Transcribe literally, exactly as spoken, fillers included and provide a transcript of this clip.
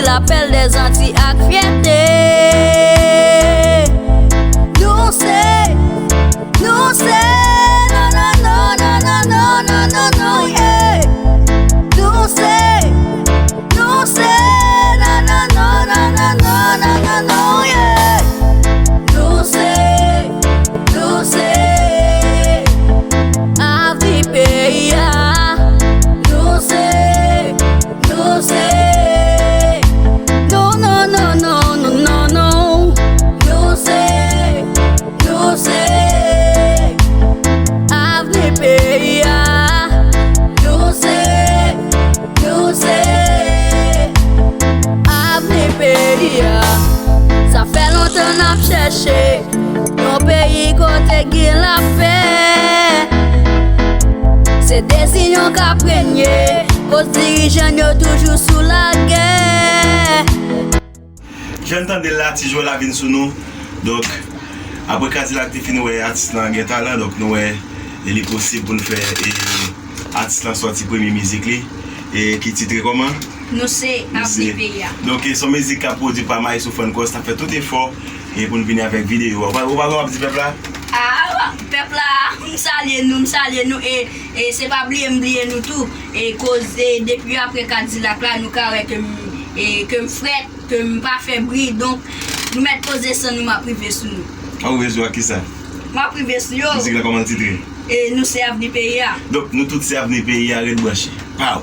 Lapèl dèzanti ak fyète. Nou se, nou se, non, non, non, yeah. Nou se, nou se, non, non, non, yeah. Nou se, nou se avni peyi a. Nou se, nou se, non, non, non. Nou se, nou se avni peyi a. Nou se, nou se avni peyi a. Sa fè lontan n ap chèche yon peyi kote gen lapè. Se dezinyon k ap renye, koz dirijan yo toujou sou lagè. Jan n tande l la, Ti Jwèl la vin sou nou. Donk, apre Kadilak te fin wè atis lan gen talan, donk nou wè e li posib pou n fè e, atis lan sòti premye mizik li. E ki titre kòman? Nou se avni peyi a. Donk, e se yon mizik k ap pwodui pa Maestro Francois, t ap fè tout efò e pou n vini avèk videyo a. Ou pa, ou pa gen w ap di pèp la? Ah, pèp la, m salye nou, m salye nou, e, e se pa bliye m bliye nou tou. E koz, e depi apre Kadilak la, nou ka wè ke m, e ke m frèt, ke m pa fè bri, donk nou mèt poze san nou, m ap rive sou nou. W ap rive sou yo ak kisa? M ap rive sou yo. Mizik la kòman l titre? E nou se avni peyi a. Donk, nou tout se avni peyi a, ret branche. Pow!